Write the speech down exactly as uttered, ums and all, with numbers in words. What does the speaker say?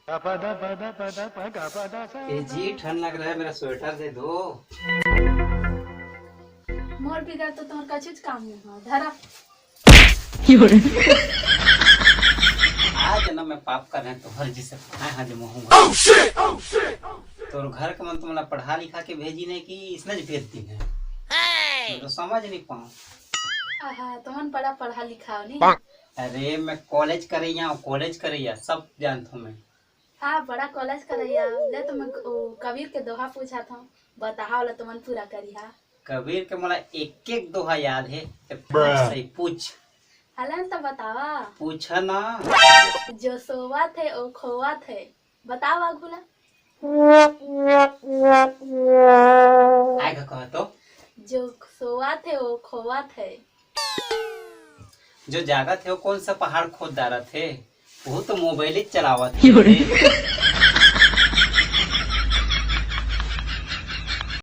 ए जी, ठंड लग रहा है, मेरा स्वेटर दे दो। मोर बिगर तो तोहर कछुच काम नहीं हो। धरा। आज ना मैं पाप कर रहे हैं, तोहर जिसे खाए हाँ जमा हूँ। तोर घर के मन तुमला पढ़ा लिखा के भेजी नहीं कि इसने भेज दी है? मैं तो समझ नहीं पाऊँ। आहा, तुमन बड़ा पढ़ा लिखा हो नहीं। अरे, मैं कॉलेज करैया हूँ, कॉलेज करैया, सब जानता हूँ मैं। हाँ, बड़ा कॉलेज करैया। ले तो मैं ओ, कबीर के दोहा पूछा था, बताहा वाला तुमन पूरा करिहा। कबीर के मोला एक एक दोहा याद है, ते पूछ सही, पूछ। हलन तो बतावा। पूछा ना। जो सोवत है, ओ खोवत है। बताओ आगू ला। आय का कहा तो? जो सोवत है, ओ खोवत है। जो जागत है, वो कौन सा पहाड़ खोद डारत है? वो तो मोबाइल ही चलावत है।